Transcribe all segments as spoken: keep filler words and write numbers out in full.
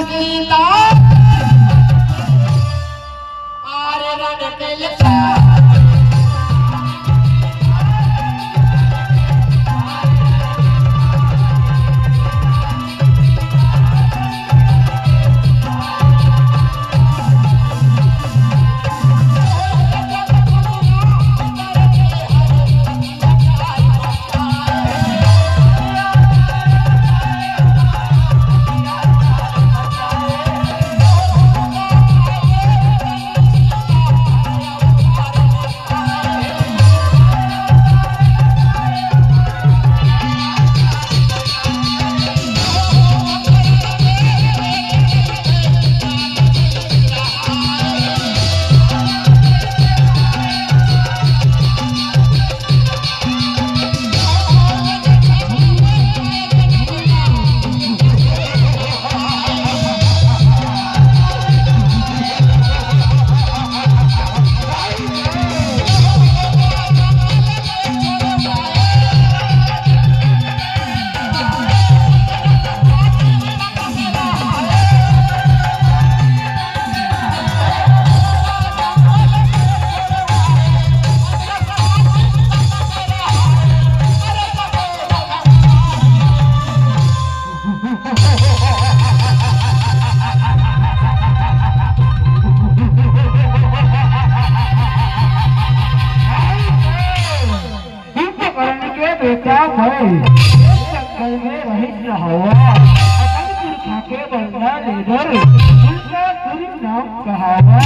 सीता आरे रण के लिखा। कुंभकर्ण के बेटा मैं, एक जंगल में रहिस रहवा, अपन पुरखा के बंदा लेबर, उनका गुरु नाम कहावा।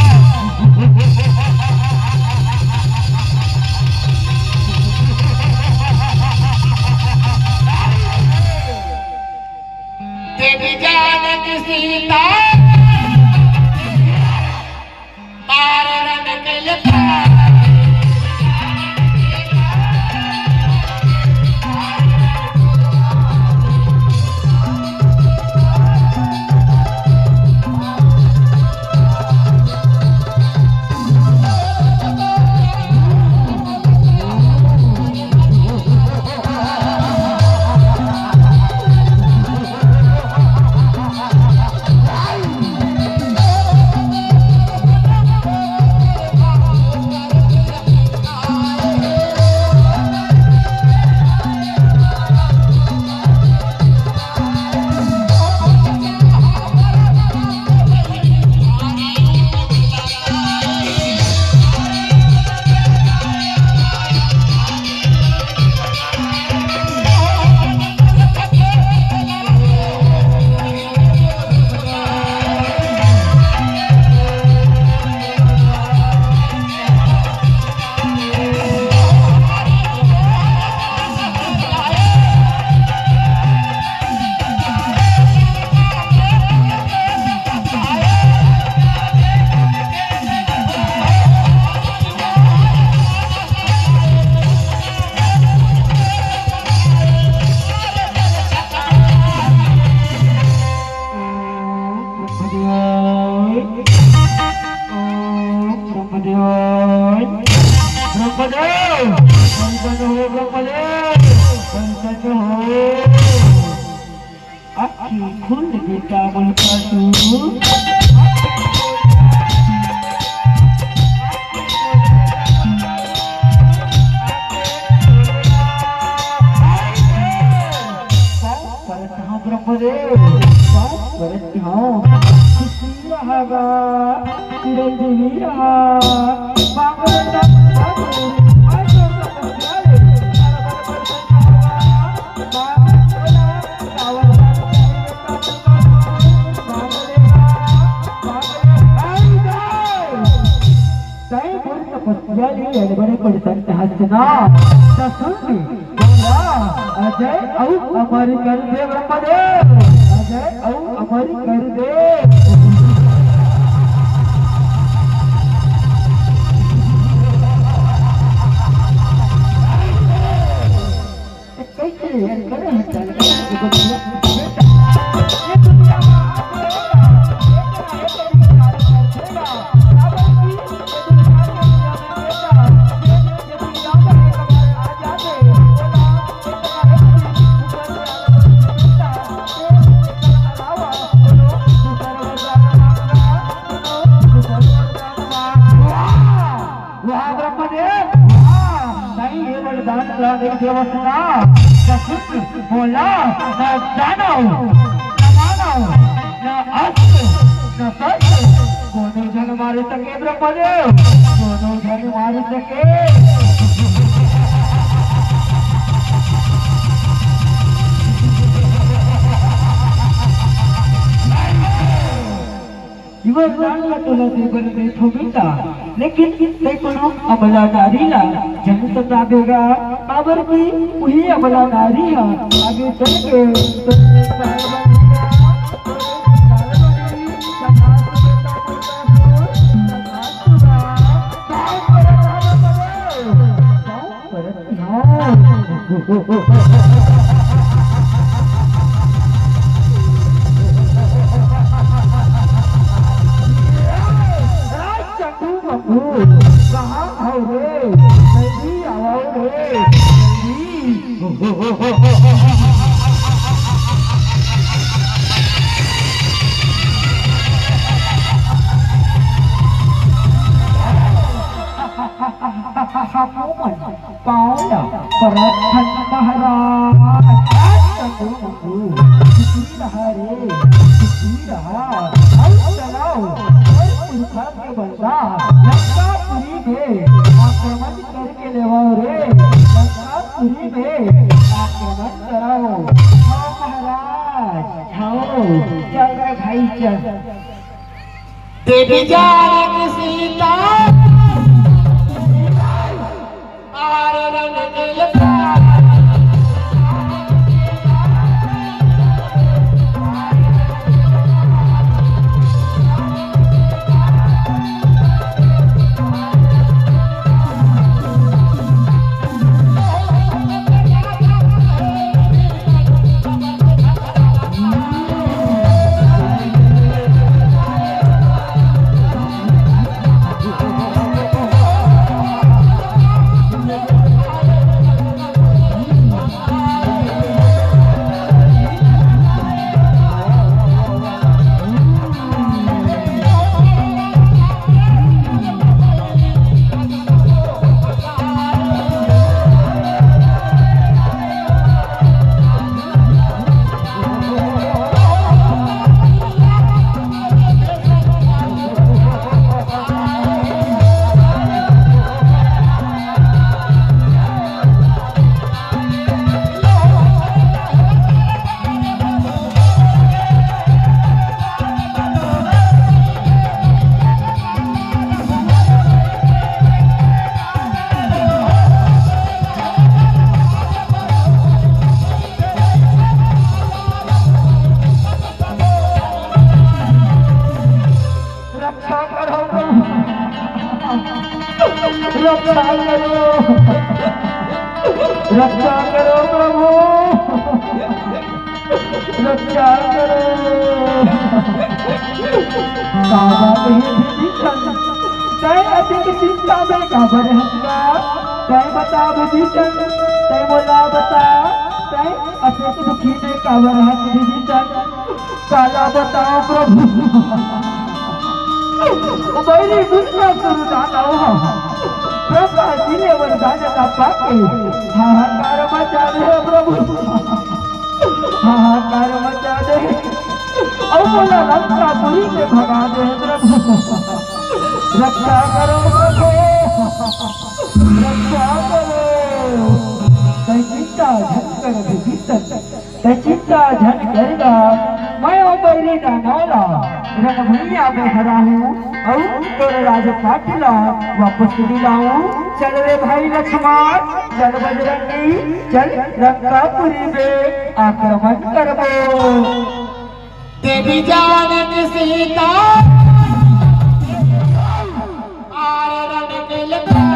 देवी जानकी सीता तारे रंग के लिखा। ओम ब्रह्मदेवाय। ओम ब्रह्मदेवाय। ब्रह्मदेव, प्रसन्न हो ब्रह्मदेव, प्रसन्न हो। आँखी खोल बेटा मन का तू। पाँव परत हँव ब्रह्मदेव, पाँव परत हँव। खुशी रहा गा, चिरंजीवी रहा। तैं मोर तपस्या ले अनबन प्रसन्न हस ना, त सुन, बोला, अजय अउ अमर कर दे ब्रह्मदेव, अजय अउ अमर कर दे। वाह ब्रह्मदेव, वाह। नहीं, ये वरदान ला नहीं देवस ना, न शुक्र बोला, न दानव, न मानव, न अस्त्र, न शस्त्र, कोनो झन मारे सके ब्रह्मदेव, कोनो झन मारे सके। ये वरदान ला तोला दे बर नइ थों बेटा, लेकिन तैं कोनो अबला नारी ला झन सताबे गा, काबर कि उही अबला नारी ह आगे चल के तोर चंदू बाबू, कहाँ हव रे? जल्दी आवव रे, जल्दी। हमन पाँव ला परत हन महाराज। सुखी रहा रे, सुखी रहा। अउ चलाओ, अउ पुरखा के बंदा लंकापुरी में आक्रमण करके लेवाओ रे, लंकापुरी में आक्रमण कराओ। हाँ महाराज, हाँ, चल रे भाई चल। देवी जानकी सीता आर रंग के लता। रक्षा करो प्रभु, रक्षा करो, रक्षा करो प्रभु, रक्षा करो। का बात हे विभीषण, तैं अतेक चिंता में काबर हस गा? तैं बता विभीषण, तैं मोला बता, तैं अतेक दुखी में काबर हस विभीषण? काला बताओ प्रभु। बैरी दुष्टासुर दानव ह। ब्रह्मा जी ले वरदान ला पाके हाहाकार मचा दे हे प्रभु। हाहाकार मचा दे हे। अउ मोला लंकापुरी से भगा दे हे प्रभु। रक्षा करो प्रभु। रक्षा करो। तैं चिंता झन कर विभीषण। तैं चिंता झन कर गा, मैं ओ बैरी दानव ला रणभुइयां में हराहूं, अउ तोर राजपाट ला वापस दिलाहूं। चल रे भाई लक्ष्मण, चल बजरंगी, चल लंकापुरी में आक्रमण करबो। देवी जानकी सीता आर रंग के लता।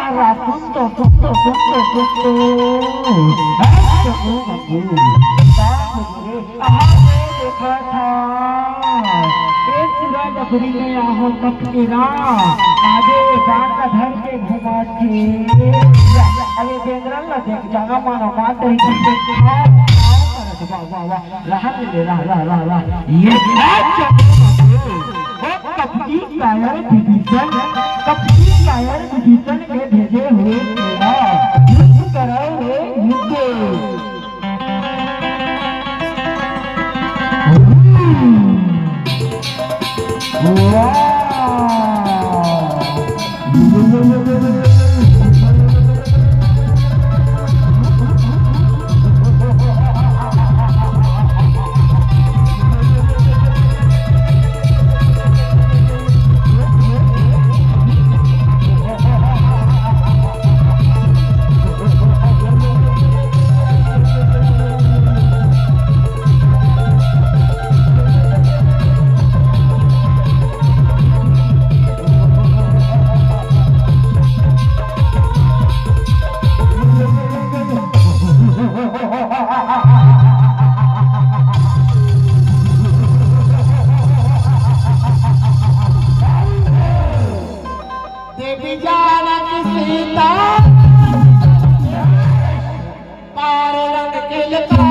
सुन तो, सुन तो, सुन तो, सुन तो। अरे देखा था, ए चुरा डबरी में आहो तक के ना, आगे बांध धर के घुमा के। अरे बेंदरा ला देख, जाना मानो मात रही थी, देख, खाओ, खाओ, करत, वाह, वाह, वाह, रहा ले, रहा, रहा, रहा, रहा। ये ओ कपटी कायर विभीषण, कपटी कायर विभीषण के भेजे हुए सेना, युद्ध करो रे युद्ध। वाह। देवी जानकी सीता पार रंग के लता।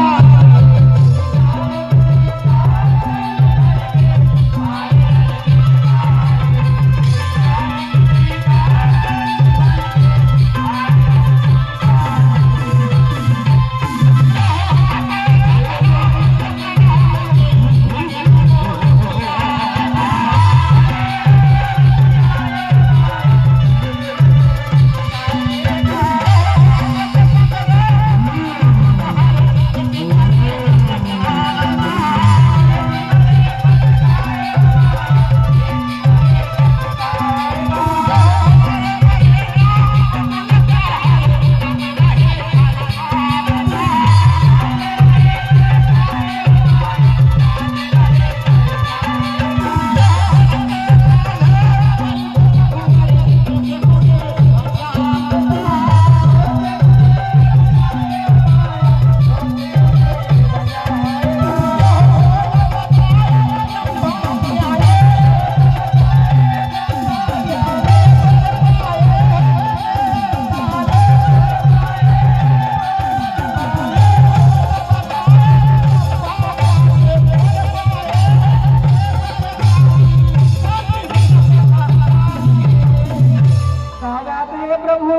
का बात हे प्रभु,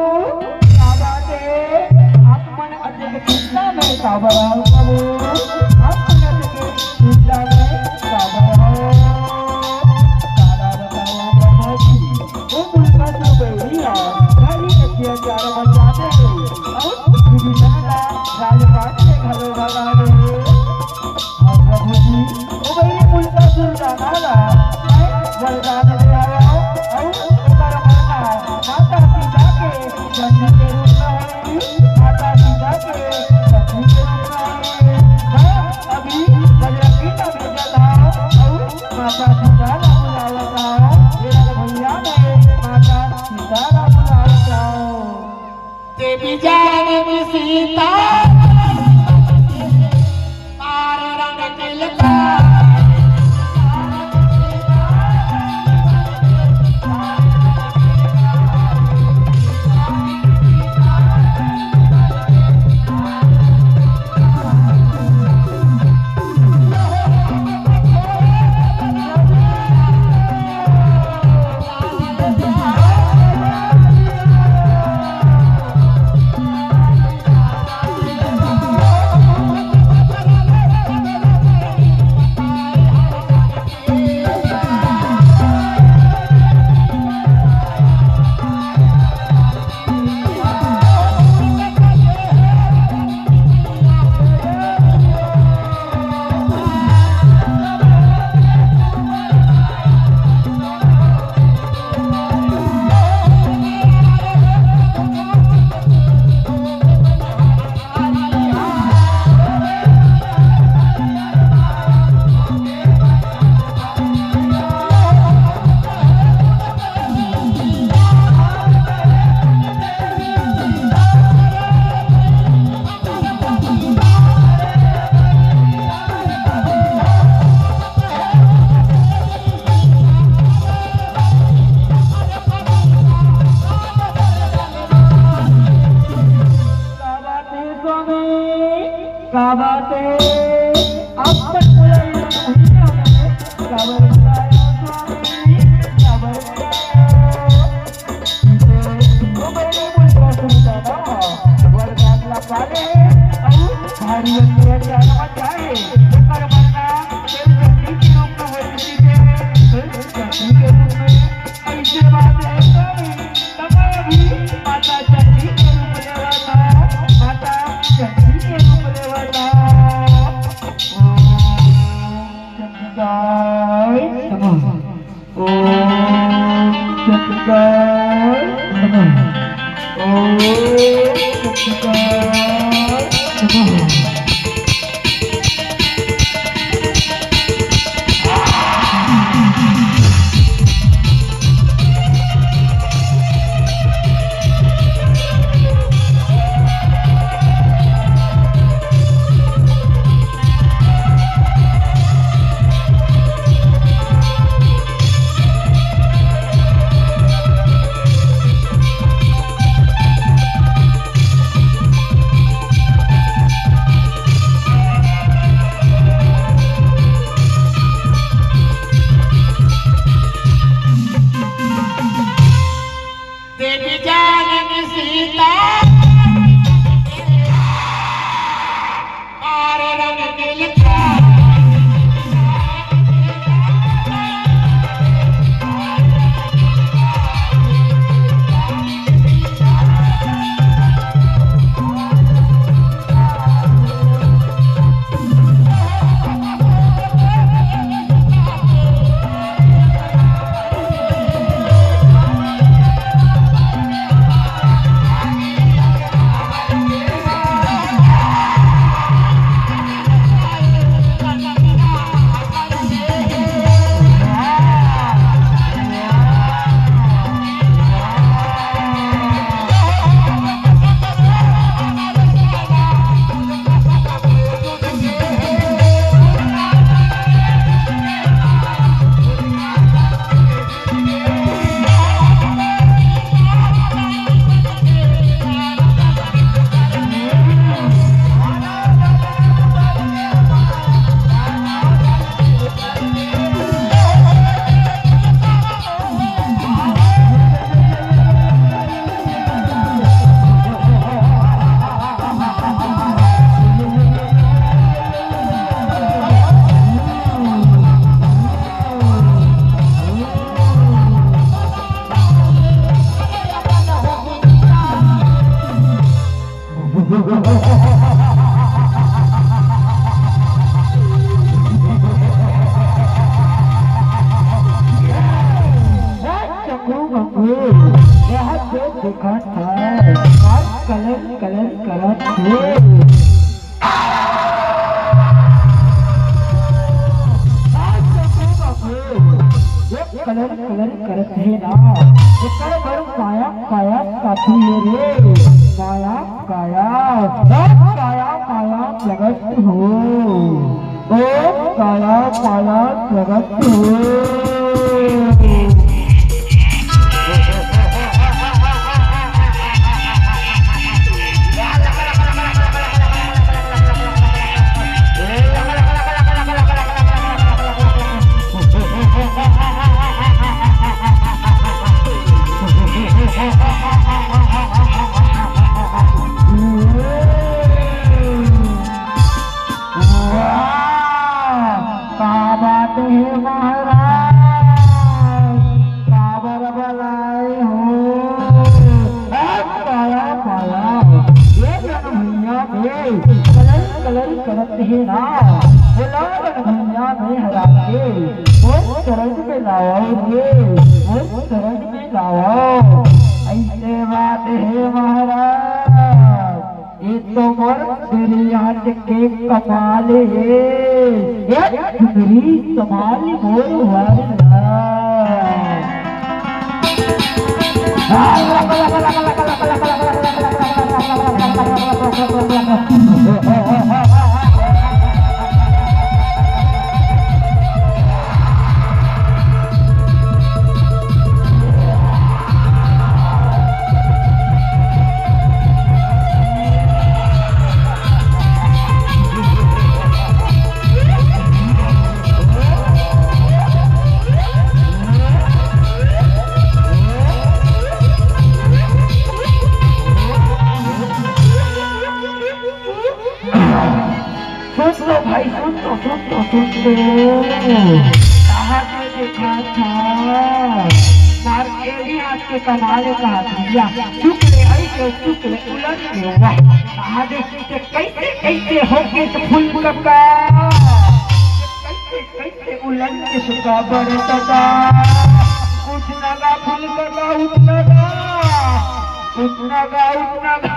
का बात हे? आप मन अतेक चिंता में काबर हव प्रभु? आप मन अतेक चिंता में काबर हव? काला बताओ प्रभु जी, ओ मुल्का तो बहिनी ह, भारी अत्याचार मचाथे अउ विभीषण ला राजपाट से घलो भगा दे। अउ प्रभु जी, ओ बहिनी मुल्का सुरगाना ला मैं वरदान दे आया हूँ, अउ ओकर मन ला माता सीता के बंदी के रूप में होही, माता सीता के बंदी के रूप में होही। मैं अभी बजरंगी ला भेजत हूँ, अउ माता सीता ला बुलावत हूँ। मेरा भैया मैं माता सीता ला बुलावत हूँ। देवी जानकी सीता पार रंग तिलका। बात हे, अपन मोला ये भुइयां में काबर बुलायो स्वामी, काबर बुलायो? वो बड़े बोल रहा सुनता ना, वरदान ला पाले, अउ भारी अंधेरा चाहे, ओकर वरदान तेल चंडी के रूप में होई सीधे, तेल चंडी के रूप में। ऐसे बात हे स्वामी, तब भी माता चंडी के रूप लेवत हो, माता चंडी के रूप लेवत हो। ओम चंडिकाय नमः। ओम चंडिकाय नमः। ओम चंडिकाय नमः। देवी जानकी सीता कारे रंग के लिखा। चक्रू बबू, बहुत तेज दिखत है, कलर कलर करत है। कलर कलर करत हे ना, एकर बर माया काया काफी हे रे। माया काया, सब काया काया प्रगट हो, ओ काया काया प्रगट हो। वाह! का बात हे महाराज, काबर बलाए हो? ए, पाया, पाया, ये जन भुइयां में कलर, कलर करत हे ना, बोला जन भुइयां में हरा के, वो सरग में लाओ रे, वो सरग में लाओ। ऐसे बात हे महाराज। ए तो मोर दुरियाट के कमाल हे। ए चुनरी संभाल मोर वर ला। ओ, कहाँ के देखा था? मार एड़ी हाथ के कमाले का दिया। चुक ले आई के, चुक ले उलट के, वाह। कहाँ देखी के कैसे, कैसे हो के तो फूल कका। कैसे, कैसे उलट के सुता बड़े कका। उठना गा फूल कका, उठना गा। उठना गा, उठना गा।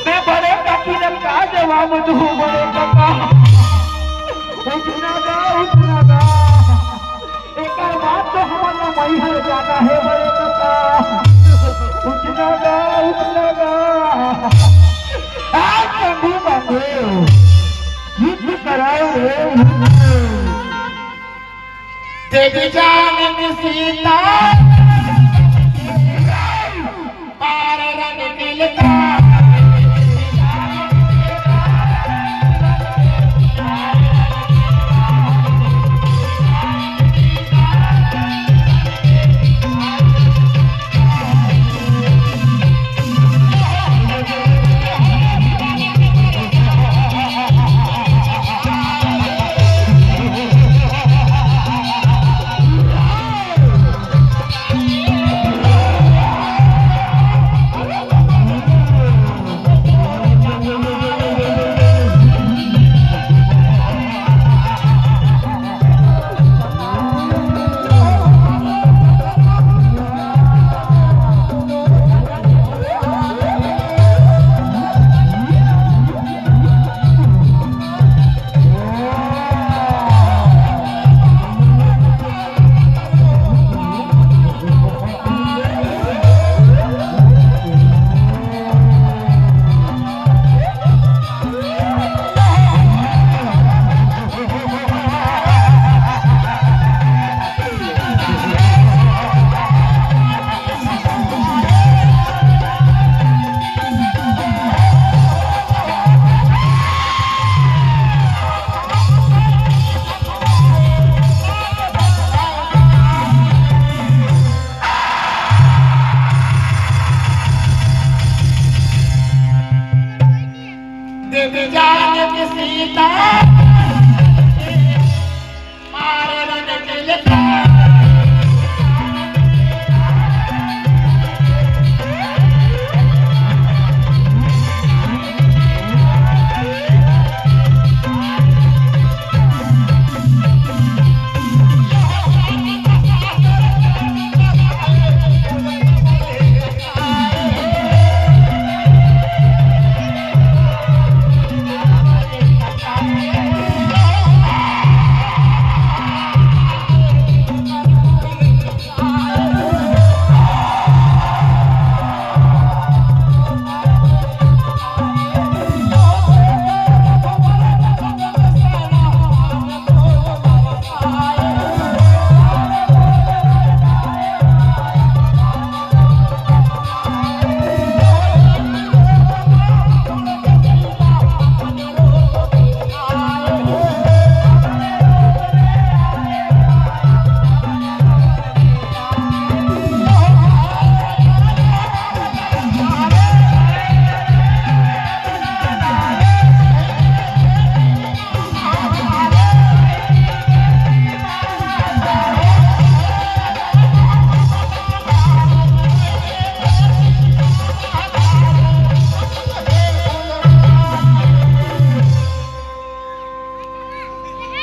मैं बड़े काकी ने का जवाब दूँ बड़े काका? उठना गा, उठना गा। एकर बाद तो हमन ला मैहर जाना हे बड़े काका। उठना गा, उठना गा। आज चंडी बाबू, युद्ध कराओ रे, युद्ध। देवी जान के सीता पार रंग के लिखा। देवी जान के सीता मार रंग के लिखा।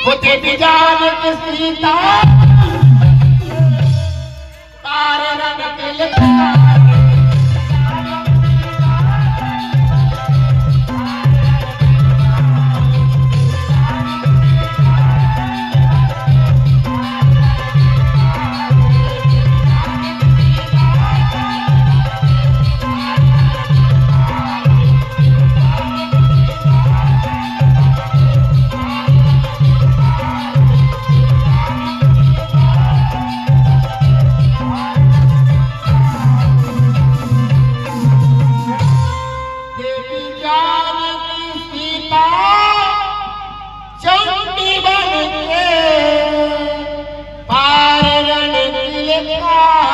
होते भी जान के सीता, तारे रंग के लिखा। देवी जान की सीता चंडी बन के पार रण की लिखा।